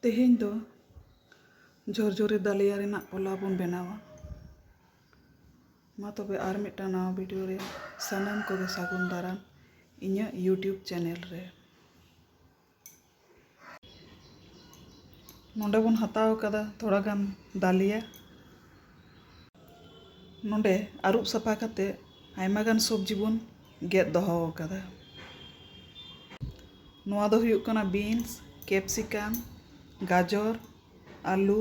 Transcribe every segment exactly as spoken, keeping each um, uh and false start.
ᱛᱮᱦᱮᱧ ᱫᱚ ᱡᱷᱚᱨᱡᱷᱚᱨᱤ ᱫᱟᱞᱤᱭᱟ ᱨᱮᱱᱟᱜ ᱯᱳᱞᱟᱣ ᱵᱚᱱ ᱵᱮᱱᱟᱣᱟ᱾ ᱢᱟ ᱛᱚᱵᱮ ᱟᱨ ᱢᱤᱫᱴᱟᱝ ᱱᱟᱣᱟ ᱵᱷᱤᱰᱤᱭᱳ ᱨᱮ ᱥᱟᱱᱟᱢ ᱠᱚᱜᱮ ᱥᱟᱹᱜᱩᱱ ᱫᱟᱨᱟᱢ ᱤᱧᱟᱹᱜ YouTube ᱪᱮᱱᱮᱞ ᱨᱮ᱾ ᱱᱚᱰᱮ ᱵᱚᱱ ᱦᱟᱛᱟᱣ ᱟᱠᱟᱫᱟ ᱛᱷᱚᱲᱟ ᱜᱟᱱ ᱫᱟᱞᱤᱭᱟ᱾ ᱱᱚᱰᱮ ᱟᱹᱨᱩᱵ ᱥᱟᱯᱷᱟ ᱠᱟᱛᱮ ᱟᱭᱢᱟ ᱜᱟᱱ ᱥᱚᱵᱽᱡᱤ ᱵᱚᱱ ᱜᱮᱫ ᱫᱚᱦᱚ ᱟᱠᱟᱫᱟ᱾ ᱱᱚᱣᱟ ᱫᱚ ᱦᱩᱭᱩᱜ ᱠᱟᱱᱟ ᱵᱤᱱᱥ, ᱠᱮᱯᱥᱤᱠᱟᱢ, ᱜᱟᱡᱚᱨ, ᱟᱹᱞᱩ,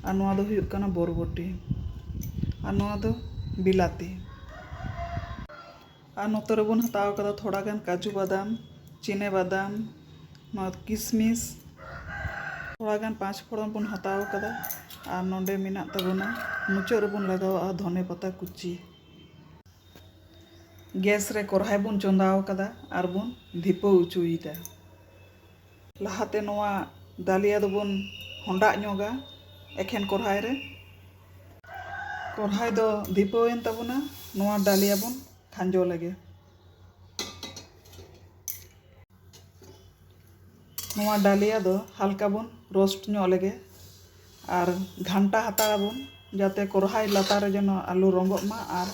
ᱟᱨ ᱱᱚᱣᱟ ᱫᱚ ᱦᱩᱭᱩᱜ ᱠᱟᱱᱟ ᱵᱚᱨᱵᱚᱴᱤ, ᱟᱨ ᱱᱚᱣᱟ ᱫᱚ ᱵᱤᱞᱟᱛᱤ᱾ ᱟᱨ ᱱᱚᱛᱮ ᱨᱮᱵᱚᱱ ᱦᱟᱛᱟᱣ ᱠᱟᱫᱟ ᱛᱷᱚᱲᱟ ᱜᱟᱱ ᱠᱟᱡᱩ ᱵᱟᱫᱟᱢ, ᱪᱤᱱᱮ ᱵᱟᱫᱟᱢ, ᱱᱚᱣᱟ ᱠᱤᱥᱢᱤᱥ, ᱛᱷᱚᱲᱟ ᱜᱟᱱ ᱯᱟᱸᱪ ᱯᱷᱚᱲᱚᱱ ᱵᱚᱱ ᱦᱟᱛᱟᱣ ᱠᱟᱫᱟ᱾ ᱟᱨ ᱱᱚᱰᱮ ᱢᱮᱱᱟᱜ ᱛᱟᱵᱚᱱᱟ, ᱢᱩᱪᱟᱹᱫ ᱨᱮᱵᱚᱱ ᱞᱟᱜᱟᱣᱟᱜᱼᱟ ᱫᱷᱚᱱᱮ ᱯᱟᱛᱟ ᱠᱩᱪᱤ᱾ ᱜᱮᱥ ᱨᱮ ᱠᱚᱨᱦᱟᱭ ᱵᱚᱱ ᱪᱚᱸᱫᱟᱣ ᱠᱟᱫᱟ ᱟᱨ ᱵᱚᱱ ᱫᱷᱤᱯᱟᱹᱣ ᱦᱚᱪᱚᱭᱮᱫᱟ᱾ ᱞᱟᱦᱟᱛᱮ ᱱᱚᱣᱟ ᱰᱟᱞᱤᱭᱟ ᱫᱚᱵᱚᱱ ᱦᱚᱸᱰᱟᱜ ᱧᱚᱜᱟ ᱮᱠᱷᱮᱱ ᱠᱚᱨᱦᱟᱭ ᱨᱮ᱾ ᱠᱚᱨᱦᱟᱭ ᱫᱚ ᱫᱷᱤᱯᱟᱹᱣᱮᱱ ᱛᱟᱵᱚᱱᱟ, ᱱᱚᱣᱟ ᱰᱟᱞᱤᱭᱟ ᱵᱚᱱ ᱠᱷᱟᱸᱡᱚ ᱞᱮᱜᱮ᱾ ᱱᱚᱣᱟ ᱰᱟᱞᱤᱭᱟ ᱫᱚ ᱦᱟᱞᱠᱟ ᱵᱚᱱ ᱨᱳᱥᱴ ᱧᱚᱜ ᱞᱮᱜᱮ ᱟᱨ ᱜᱷᱟᱱᱴᱟ ᱦᱟᱛᱟᱲᱟᱵᱚᱱ, ᱡᱟᱛᱮ ᱠᱚᱨᱦᱟᱭ ᱞᱟᱛᱟᱨ ᱨᱮ ᱡᱮᱱᱚ ᱟᱞᱚ ᱨᱚᱸᱜᱚᱜ ᱢᱟ ᱟᱨ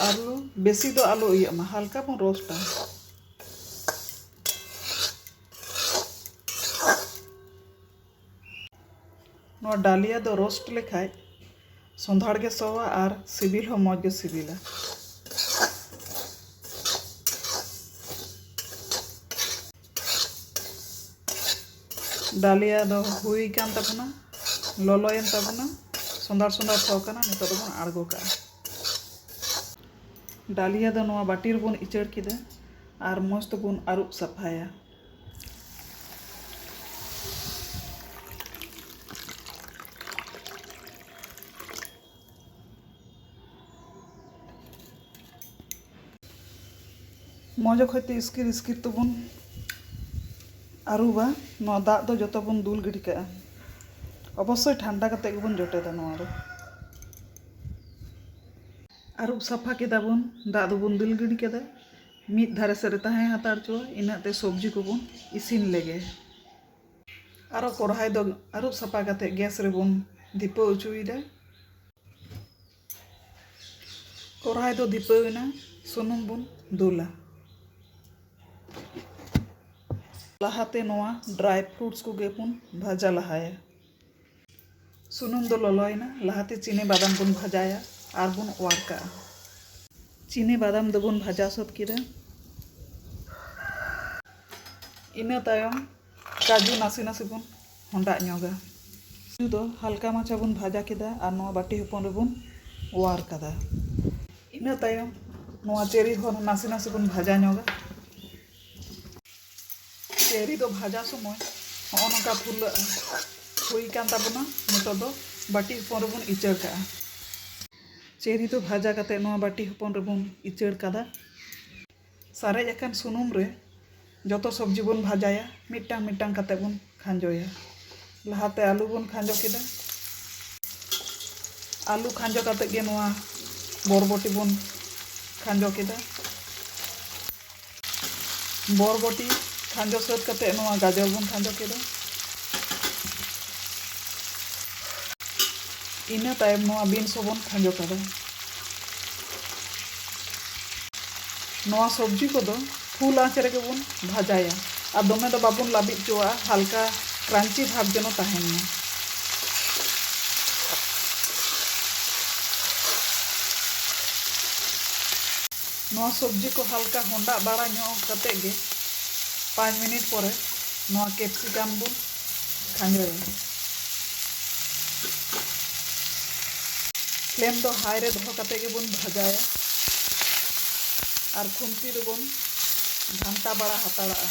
ᱟᱞᱚ ᱵᱮᱥᱤ ᱫᱚ ᱟᱞᱚ ᱤᱭᱟᱹᱜ ᱢᱟ, ᱦᱟᱞᱠᱟ ᱵᱚᱱ ᱨᱳᱥᱴᱟ᱾ ᱱᱚᱣᱟ ᱰᱟᱞᱤᱭᱟ ᱫᱚ ᱨᱳᱥᱴ ᱞᱮᱠᱷᱟᱡ ᱥᱚᱸᱫᱷᱟᱲ ᱜᱮ ᱥᱚᱣᱟ ᱟᱨ ᱥᱤᱵᱤᱞ ᱦᱚᱸ ᱢᱚᱡᱽ ᱜᱮ ᱥᱤᱵᱤᱞᱟ᱾ ᱰᱟᱞᱤᱭᱟ ᱫᱚ ᱦᱩᱭ ᱠᱟᱱ ᱛᱟᱵᱚᱱᱟ, ᱞᱚᱞᱚᱭᱮᱱ ᱛᱟᱵᱚᱱᱟ, ᱥᱚᱸᱫᱷᱟᱲ ᱥᱚᱸᱫᱷᱟᱲ ᱥᱚ ᱠᱟᱱᱟ᱾ ᱱᱤᱛᱚᱜ ᱫᱚᱵᱚᱱ ᱟᱬᱜᱚ ᱠᱟᱜᱼᱟ᱾ ᱰᱟᱞᱤᱭᱟ ᱫᱚ ᱱᱚᱣᱟ ᱵᱟᱹᱴᱤ ᱨᱮᱵᱚᱱ ᱤᱪᱟᱹᱲ ᱠᱮᱫᱟ ᱟᱨ ᱢᱚᱡᱽ ᱛᱮᱵᱚᱱ ᱟᱹᱨᱩᱵ ᱥᱟᱯᱷᱟᱭᱟ᱾ ᱢᱚᱡᱽ ᱚᱠᱚᱡ ᱛᱮ ᱤᱥᱠᱤᱨ ᱤᱥᱠᱤᱨ ᱛᱮᱵᱚᱱ ᱟᱹᱨᱩᱵᱟ᱾ ᱱᱚᱣᱟ ᱫᱟᱜ ᱫᱚ ᱡᱚᱛᱚ ᱵᱚᱱ ᱫᱩᱞ ᱜᱤᱰᱤ ᱠᱟᱜᱼᱟ᱾ ᱚᱵᱚᱥᱥᱳᱭ ᱴᱷᱟᱱᱰᱟ ᱠᱟᱛᱮ ᱜᱮᱵᱚᱱ ᱡᱚᱴᱮᱫᱟ ᱱᱚᱣᱟ ᱫᱚ᱾ ᱟᱹᱨᱩᱵ ᱥᱟᱯᱷᱟ ᱠᱮᱫᱟ ᱵᱚᱱ, ᱫᱟᱜ ᱫᱚᱵᱚᱱ ᱫᱩᱞ ᱜᱤᱰᱤ ᱠᱮᱫᱟ᱾ ᱢᱤᱫ ᱫᱷᱟᱨᱮ ᱥᱮᱫ ᱨᱮ ᱛᱟᱦᱮᱸ ᱦᱟᱛᱟᱲ ᱦᱚᱪᱚᱣᱟ, ᱤᱱᱟᱹᱜ ᱛᱮ ᱥᱚᱵᱽᱡᱤ ᱠᱚᱵᱚᱱ ᱤᱥᱤᱱ ᱞᱮᱜᱮ᱾ ᱟᱨᱚ ᱠᱚᱨᱦᱟᱭ ᱫᱚ ᱟᱹᱨᱩᱵ ᱥᱟᱯᱷᱟ ᱠᱟᱛᱮ ᱜᱮᱥ ᱨᱮᱵᱚᱱ ᱫᱷᱤᱯᱟᱹᱣ ᱦᱚᱪᱚᱭᱮᱫᱟ᱾ ᱠᱚᱨᱦᱟᱭ ᱫᱚ ᱫᱷᱤᱯᱟᱹᱣ ᱮᱱᱟ, ᱥᱩᱱᱩᱢ ᱵᱚᱱ ᱫᱩᱞᱟ᱾ ᱞᱟᱦᱟᱛᱮ ᱱᱚᱣᱟ ᱰᱨᱟᱭ ᱯᱷᱨᱩᱴᱥ ᱠᱚᱜᱮ ᱵᱚᱱ ᱵᱷᱟᱡᱟ ᱞᱟᱦᱟᱭᱟ᱾ ᱥᱩᱱᱩᱢ ᱫᱚ ᱞᱚᱞᱚᱭᱮᱱᱟ, ᱞᱟᱦᱟᱛᱮ ᱪᱤᱱᱤ ᱵᱟᱫᱟᱢ ᱵᱚᱱ ᱵᱷᱟᱡᱟᱭᱟ ᱟᱨ ᱵᱚᱱ ᱚᱣᱟᱨ ᱠᱟᱜᱼᱟ᱾ ᱪᱤᱱᱤ ᱵᱟᱫᱟᱢ ᱫᱚᱵᱚᱱ ᱵᱷᱟᱡᱟ ᱥᱟᱹᱛ ᱠᱮᱫᱟ᱾ ᱤᱱᱟᱹ ᱛᱟᱭᱚᱢ ᱠᱟᱡᱩ ᱱᱟᱥᱮ ᱱᱟᱥᱮ ᱵᱚᱱ ᱦᱚᱸᱰᱟᱜ ᱧᱚᱜᱟ᱾ ᱠᱟᱡᱩ ᱫᱚ ᱦᱟᱞᱠᱟ ᱢᱟᱪᱷᱟ ᱵᱚᱱ ᱵᱷᱟᱡᱟ ᱠᱮᱫᱟ ᱟᱨ ᱱᱚᱣᱟ ᱵᱟᱹᱴᱤ ᱦᱚᱯᱚᱱ ᱨᱮᱵᱚᱱ ᱚᱣᱟᱨ ᱠᱟᱫᱟ᱾ ᱤᱱᱟᱹ ᱛᱟᱭᱚᱢ ᱱᱚᱣᱟ ᱪᱮᱨᱤ ᱦᱚᱸ ᱱᱟᱥᱮ ᱱᱟᱥᱮ ᱵᱚᱱ ᱵᱷᱟᱡᱟ ᱧᱚᱜᱟ᱾ ᱪᱮᱨᱤ ᱫᱚ ᱵᱷᱟᱡᱟ ᱥᱚᱢᱚᱭ ᱱᱚᱜᱼᱚ ᱱᱚᱝᱠᱟ ᱯᱷᱩᱞᱟᱹᱜᱼᱟ, ᱦᱩᱭ ᱠᱟᱱ ᱛᱟᱵᱚᱱᱟ᱾ ᱱᱤᱛᱚᱜ ᱫᱚ ᱵᱟᱹᱴᱤ ᱦᱚᱯᱚᱱ ᱨᱮᱵᱚᱱ ᱤᱪᱟᱹᱲ ᱠᱟᱜᱼᱟ᱾ ᱪᱮᱨᱤ ᱫᱚ ᱵᱷᱟᱡᱟ ᱠᱟᱛᱮ ᱱᱚᱣᱟ ᱵᱟᱹᱴᱤ ᱦᱚᱯᱚᱱ ᱨᱮᱵᱚᱱ ᱤᱪᱟᱹᱲ ᱠᱟᱫᱟ᱾ ᱥᱟᱨᱮᱡ ᱟᱠᱟᱱ ᱥᱩᱱᱩᱢ ᱨᱮ ᱡᱚᱛᱚ ᱥᱚᱵᱽᱡᱤ ᱵᱚᱱ ᱵᱷᱟᱡᱟᱭᱟ, ᱢᱤᱫᱴᱟᱝ ᱢᱤᱫᱴᱟᱝ ᱠᱟᱛᱮ ᱵᱚᱱ ᱠᱷᱟᱸᱡᱚᱭᱟ᱾ ᱞᱟᱦᱟᱛᱮ ᱟᱹᱞᱩ ᱵᱚᱱ ᱠᱷᱟᱸᱡᱚ ᱠᱮᱫᱟ᱾ ᱟᱹᱞᱩ ᱠᱷᱟᱸᱡᱚ ᱠᱟᱛᱮ ᱜᱮ ᱱᱚᱣᱟ ᱵᱚᱨᱵᱚᱴᱤ ᱵᱚᱱ ᱠᱷᱟᱸᱡᱚ ᱠᱮᱫᱟ᱾ ᱵᱚᱨᱵᱚᱴᱤ ᱠᱷᱟᱸᱡᱚ ᱥᱟᱹᱛ ᱠᱟᱛᱮ ᱱᱚᱣᱟ ᱜᱟᱡᱚᱨ ᱵᱚᱱ ᱠᱷᱟᱸᱡᱚ ᱠᱮᱫᱟ᱾ ᱤᱱᱟᱹ ᱛᱟᱭᱚᱢ ᱱᱚᱣᱟ ᱵᱤᱱᱥ ᱦᱚᱸᱵᱚᱱ ᱠᱷᱟᱸᱡᱚ ᱠᱟᱫᱟ᱾ ᱱᱚᱣᱟ ᱥᱚᱵᱽᱡᱤ ᱠᱚᱫᱚ ᱯᱷᱩᱞ ᱟᱸᱪ ᱨᱮᱜᱮ ᱵᱚᱱ ᱵᱷᱟᱡᱟᱭᱟ ᱟᱨ ᱫᱚᱢᱮ ᱫᱚ ᱵᱟᱵᱚᱱ ᱞᱟᱹᱵᱤᱫ ᱦᱚᱪᱚᱣᱟᱜᱼᱟ, ᱦᱟᱞᱠᱟ ᱠᱨᱟᱧᱪᱤ ᱵᱷᱟᱵᱽ ᱡᱮᱱᱚ ᱛᱟᱦᱮᱱ ᱢᱟ᱾ ᱱᱚᱣᱟ ᱥᱚᱵᱽᱡᱤ ᱠᱚ ᱦᱟᱞᱠᱟ ᱦᱚᱸᱰᱟᱜ ᱵᱟᱲᱟ ᱧᱚᱜ ᱠᱟᱛᱮ ᱜᱮ ᱯᱟᱸᱪ ᱢᱤᱱᱤᱴ ᱯᱚᱨᱮ ᱱᱚᱣᱟ ᱠᱮᱯᱥᱤᱠᱟᱢ ᱵᱚᱱ ᱠᱷᱟᱸᱡᱚᱭᱟ᱾ ᱯᱷᱞᱮᱢ ᱫᱚ ᱦᱟᱭ ᱨᱮ ᱫᱚᱦᱚ ᱠᱟᱛᱮ ᱜᱮᱵᱚᱱ ᱵᱷᱟᱡᱟᱭᱟ ᱟᱨ ᱠᱷᱩᱱᱛᱤ ᱫᱚᱵᱚᱱ ᱜᱷᱟᱱᱴᱟ ᱵᱟᱲᱟ ᱦᱟᱛᱟᱲᱟᱜᱼᱟ᱾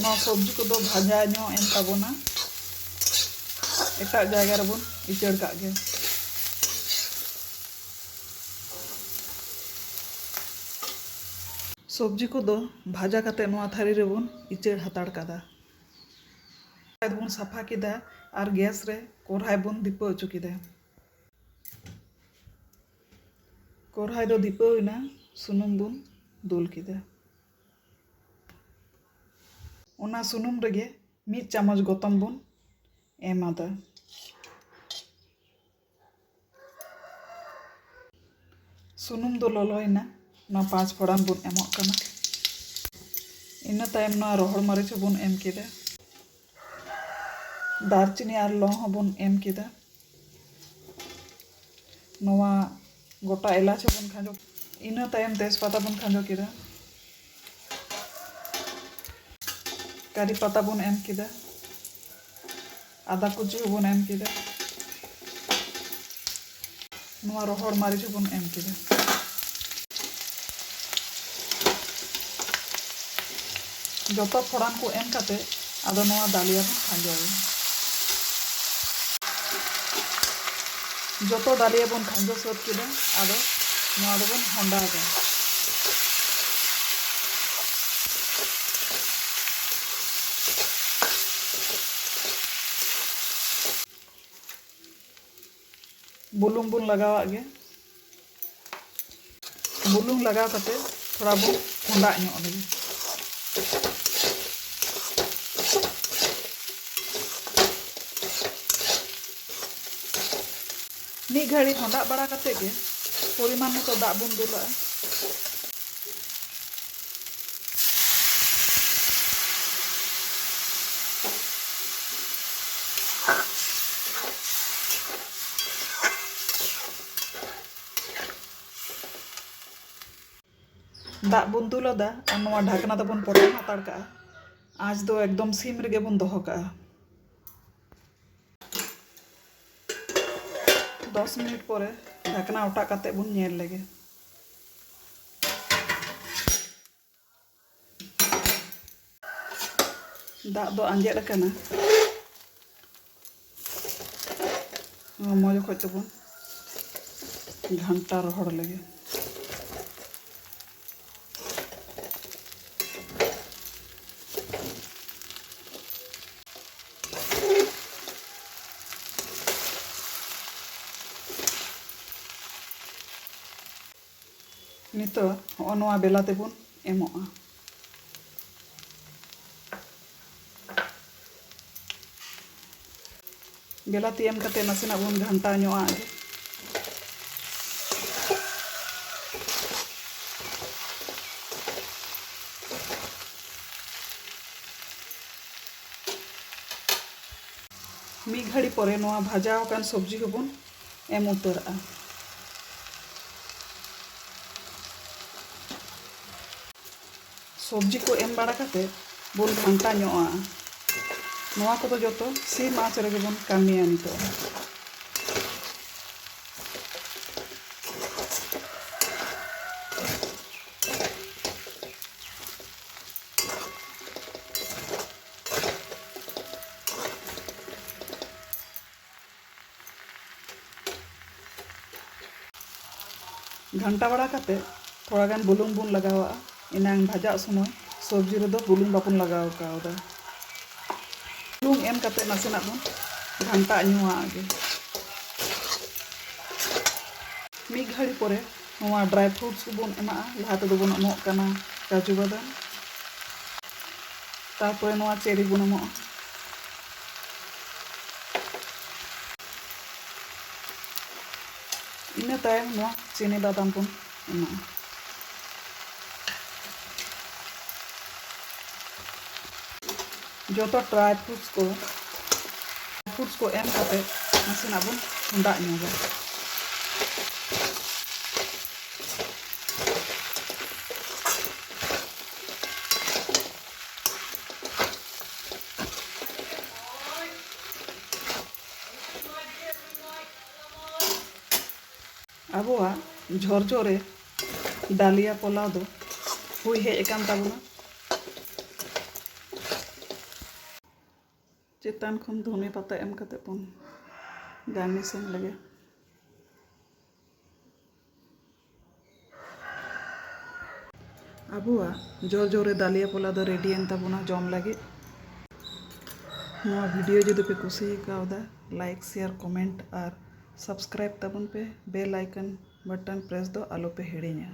ᱱᱚᱣᱟ ᱥᱚᱵᱽᱡᱤ ᱠᱚᱫᱚ ᱵᱷᱟᱡᱟ ᱧᱚᱜ ᱮᱱ ᱛᱟᱵᱚᱱᱟ, ᱮᱴᱟᱜ ᱡᱟᱭᱜᱟ ᱨᱮᱵᱚᱱ ᱤᱪᱟᱹᱲ ᱠᱟᱜ ᱜᱮ᱾ ᱥᱚᱵᱽᱡᱤ ᱠᱚᱫᱚ ᱵᱷᱟᱡᱟ ᱠᱟᱛᱮ ᱱᱚᱣᱟ ᱛᱷᱟᱹᱨᱤ ᱨᱮᱵᱚᱱ ᱤᱪᱟᱹᱲ ᱦᱟᱛᱟᱲ ᱠᱟᱫᱟ᱾ ᱠᱚᱲᱦᱟᱭ ᱫᱚᱵᱚᱱ ᱥᱟᱯᱷᱟ ᱠᱮᱫᱟ ᱟᱨ ᱜᱮᱥ ᱨᱮ ᱠᱚᱲᱦᱟᱭ ᱵᱚᱱ ᱫᱷᱤᱯᱟᱹᱣ ᱦᱚᱪᱚ ᱠᱮᱫᱟ᱾ ᱠᱚᱲᱦᱟᱭ ᱫᱚ ᱫᱷᱤᱯᱟᱹᱣ ᱮᱱᱟ᱾ ᱥᱩᱱᱩᱢ ᱵᱚᱱ ᱫᱩᱞ ᱠᱮᱫᱟ᱾ ᱚᱱᱟ ᱥᱩᱱᱩᱢ ᱨᱮᱜᱮ ᱢᱤᱫ ᱪᱟᱢᱚᱪ ᱜᱚᱛᱚᱢ ᱵᱚᱱ ᱮᱢ ᱟᱫᱟ᱾ ᱥᱩᱱᱩᱢ ᱫᱚ ᱞᱚᱞᱚᱭᱮᱱᱟ, ᱱᱚᱣᱟ ᱯᱟᱸᱪ ᱯᱷᱚᱲᱟᱱ ᱵᱚᱱ ᱮᱢᱚᱜ ᱠᱟᱱᱟ᱾ ᱤᱱᱟᱹ ᱛᱟᱭᱚᱢ ᱱᱚᱣᱟ ᱨᱚᱦᱚᱲ ᱢᱟᱹᱨᱤᱪ ᱦᱚᱸᱵᱚᱱ ᱮᱢ ᱠᱮᱫᱟ᱾ ᱫᱟᱨᱪᱤᱱᱤ ᱟᱨ ᱞᱚᱝ ᱦᱚᱸᱵᱚᱱ ᱮᱢ ᱠᱮᱫᱟ᱾ ᱱᱚᱣᱟ ᱜᱚᱴᱟ ᱮᱞᱟᱪ ᱦᱚᱸᱵᱚᱱ ᱠᱷᱟᱸᱡᱚ᱾ ᱤᱱᱟᱹ ᱛᱟᱭᱚᱢ ᱛᱮᱡᱽᱯᱟᱛᱟ ᱵᱚᱱ ᱠᱷᱟᱸᱡᱚ ᱠᱮᱫᱟ᱾ ᱠᱟᱨᱤ ᱯᱟᱛᱟ ᱵᱚᱱ ᱮᱢ ᱠᱮᱫᱟ᱾ ᱟᱫᱟ ᱠᱩᱪᱤ ᱦᱚᱸᱵᱚᱱ ᱮᱢ ᱠᱮᱫᱟ᱾ ᱱᱚᱣᱟ ᱨᱚᱦᱚᱲ ᱢᱟᱹᱨᱤᱪ ᱦᱚᱸᱵᱚᱱ ᱮᱢ ᱠᱮᱫᱟ᱾ ᱡᱚᱛᱚ ᱯᱷᱚᱲᱟᱱ ᱠᱚ ᱮᱢ ᱠᱟᱛᱮ ᱟᱫᱚ ᱱᱚᱣᱟ ᱫᱟᱞᱤᱭᱟ ᱵᱚᱱ ᱠᱷᱟᱸᱡᱚᱭᱟ᱾ ᱡᱚᱛᱚ ᱫᱟᱞᱤᱭᱟ ᱵᱚᱱ ᱠᱷᱟᱸᱡᱚ ᱥᱟᱹᱛ ᱠᱮᱫᱟ᱾ ᱟᱫᱚ ᱱᱚᱣᱟ ᱫᱚᱵᱚᱱ ᱦᱚᱸᱰᱟᱭᱟ᱾ ᱵᱩᱞᱩᱝ ᱵᱚᱱ ᱞᱟᱜᱟᱣᱟᱜ ᱜᱮ᱾ ᱵᱩᱞᱩᱝ ᱞᱟᱜᱟᱣ ᱠᱟᱛᱮ ᱛᱷᱚᱲᱟ ᱵᱚᱱ ᱦᱚᱸᱰᱟᱜ ᱧᱚᱜ ᱞᱮᱜᱮ᱾ ᱢᱤᱫ ᱜᱷᱟᱹᱲᱤ ᱦᱚᱸᱰᱟᱜ ᱵᱟᱲᱟ ᱠᱟᱛᱮ ᱜᱮ ᱯᱚᱨᱤᱢᱟᱱ ᱢᱚᱛᱚ ᱫᱟᱜ ᱵᱚᱱ ᱫᱩᱞᱟᱜᱼᱟ᱾ ᱫᱟᱜ ᱵᱚᱱ ᱫᱩᱞ ᱟᱫᱟ ᱟᱨ ᱱᱚᱣᱟ ᱰᱷᱟᱠᱱᱟ ᱫᱚᱵᱚᱱ ᱯᱚᱴᱚᱢ ᱦᱟᱛᱟᱲ ᱠᱟᱜᱼᱟ᱾ ᱟᱸᱪ ᱫᱚ ᱮᱠᱫᱚᱢ ᱥᱤᱢ ᱨᱮᱜᱮ ᱵᱚᱱ ᱫᱚᱦᱚ ᱠᱟᱜᱼᱟ᱾ ᱫᱚᱥ ᱢᱤᱱᱤᱴ ᱯᱚᱨᱮ ᱰᱷᱟᱠᱱᱟ ᱚᱴᱟᱜ ᱠᱟᱛᱮ ᱵᱚᱱ ᱧᱮᱞ ᱞᱮᱜᱮ᱾ ᱫᱟᱜ ᱫᱚ ᱟᱸᱡᱮᱫ ᱟᱠᱟᱱᱟ᱾ ᱱᱚᱣᱟ ᱢᱚᱡᱽ ᱚᱠᱚᱡ ᱛᱮᱵᱚᱱ ᱜᱷᱟᱱᱴᱟ ᱨᱚᱦᱚᱲ ᱞᱮᱜᱮ᱾ ᱱᱤᱛᱚᱜ ᱦᱚᱸᱜᱼᱚ ᱱᱚᱣᱟ ᱵᱮᱞᱟᱛᱤ ᱵᱚᱱ ᱮᱢᱚᱜᱼᱟ᱾ ᱵᱮᱞᱟᱛᱤ ᱮᱢ ᱠᱟᱛᱮ ᱱᱟᱥᱮᱱᱟᱜ ᱵᱚᱱ ᱜᱷᱟᱱᱴᱟ ᱧᱚᱜ ᱟᱜ ᱜᱮ᱾ ᱢᱤᱫ ᱜᱷᱟᱹᱲᱤ ᱯᱚᱨᱮ ᱱᱚᱣᱟ ᱵᱷᱟᱡᱟᱣ ᱟᱠᱟᱱ ᱥᱚᱵᱽᱡᱤ ᱦᱚᱸᱵᱚᱱ ᱮᱢ ᱩᱛᱟᱹᱨᱟᱜᱼᱟ᱾ ᱥᱚᱵᱽᱡᱤ ᱠᱚ ᱮᱢ ᱵᱟᱲᱟ ᱠᱟᱛᱮ ᱵᱚᱱ ᱜᱷᱟᱱᱴᱟ ᱧᱚᱜ ᱟᱜᱼᱟ᱾ ᱱᱚᱣᱟ ᱠᱚᱫᱚ ᱡᱚᱛᱚ ᱥᱤᱢ ᱟᱸᱪ ᱨᱮᱜᱮ ᱵᱚᱱ ᱠᱟᱹᱢᱤᱭᱟ ᱱᱤᱛᱚᱜ᱾ ᱜᱷᱟᱱᱴᱟ ᱵᱟᱲᱟ ᱠᱟᱛᱮ ᱛᱷᱚᱲᱟ ᱜᱟᱱ ᱵᱩᱞᱩᱝ ᱵᱚᱱ ᱞᱟᱜᱟᱣᱟᱜᱼᱟ᱾ ᱮᱱᱟᱝ ᱵᱷᱟᱡᱟᱜ ᱥᱚᱢᱚᱭ ᱥᱚᱵᱽᱡᱤ ᱨᱮᱫᱚ ᱵᱩᱞᱩᱝ ᱵᱟᱵᱚᱱ ᱞᱟᱜᱟᱣ ᱠᱟᱣᱫᱟ᱾ ᱵᱩᱞᱩᱝ ᱮᱢ ᱠᱟᱛᱮ ᱱᱟᱥᱮᱱᱟᱜ ᱵᱚᱱ ᱜᱷᱟᱱᱴᱟ ᱧᱚᱜᱟᱜ ᱜᱮ᱾ ᱢᱤᱫ ᱜᱷᱟᱹᱲᱤ ᱯᱚᱨᱮ ᱱᱚᱣᱟ ᱰᱨᱟᱭ ᱯᱷᱨᱩᱴᱥ ᱠᱚᱵᱚᱱ ᱮᱢᱟᱜᱼᱟ᱾ ᱞᱟᱦᱟ ᱛᱮᱫᱚ ᱵᱚᱱ ᱮᱢᱚᱜ ᱠᱟᱱᱟ ᱠᱟᱡᱩ ᱵᱟᱫᱟᱢ, ᱛᱟᱨᱯᱚᱨᱮ ᱱᱚᱣᱟ ᱪᱮᱨᱤ ᱵᱚᱱ ᱮᱢᱚᱜᱼᱟ᱾ ᱤᱱᱟᱹ ᱛᱟᱭᱚᱢ ᱱᱚᱣᱟ ᱪᱤᱱᱤ ᱵᱟᱫᱟᱢ ᱵᱚᱱ ᱮᱢᱟᱜᱼᱟ᱾ ᱡᱚᱛᱚ ᱰᱨᱟᱭ ᱯᱷᱨᱩᱴᱥ ᱠᱚ, ᱯᱷᱨᱩᱴᱥ ᱠᱚ ᱮᱢ ᱠᱟᱛᱮ ᱱᱟᱥᱮᱱᱟᱜ ᱵᱚᱱ ᱫᱟᱜ ᱧᱚᱜᱟ᱾ ᱟᱵᱚᱣᱟᱜ ᱡᱷᱚᱨᱡᱷᱚᱨᱮ ᱰᱟᱞᱤᱭᱟ ᱯᱳᱞᱟᱣ ᱫᱚ ᱦᱩᱭ ᱦᱮᱡ ᱟᱠᱟᱱ ᱛᱟᱵᱚᱱᱟ᱾ ᱪᱮᱛᱟᱱ ᱠᱷᱚᱱ ᱫᱷᱚᱱᱮ ᱯᱟᱛᱟ ᱮᱢ ᱠᱟᱛᱮ ᱵᱚᱱ ᱜᱟᱨᱱᱤᱥᱤᱝ ᱞᱮᱜᱮ᱾ ᱟᱵᱚᱣᱟᱜ ᱡᱷᱚᱨᱡᱷᱚᱨᱮ ᱰᱟᱞᱤᱭᱟ ᱯᱳᱞᱟᱣ ᱫᱚ ᱨᱮᱰᱤᱭᱮᱱ ᱛᱟᱵᱚᱱᱟ ᱡᱚᱢ ᱞᱟᱹᱜᱤᱫ᱾ ᱱᱚᱣᱟ ᱵᱷᱤᱰᱤᱭᱳ ᱡᱩᱫᱤ ᱯᱮ ᱠᱩᱥᱤ ᱠᱟᱣᱫᱟ, ᱞᱟᱭᱤᱠ, ᱥᱮᱭᱟᱨ, ᱠᱚᱢᱮᱱᱴ ᱟᱨ ᱥᱟᱵᱥᱠᱨᱟᱭᱤᱵ ᱛᱟᱵᱚᱱ ᱯᱮ᱾ ᱵᱮᱞ ᱟᱭᱠᱚᱱ ᱵᱟᱴᱚᱱ ᱯᱨᱮᱥ ᱫᱚ ᱟᱞᱚ ᱯᱮ ᱦᱤᱲᱤᱧᱟ᱾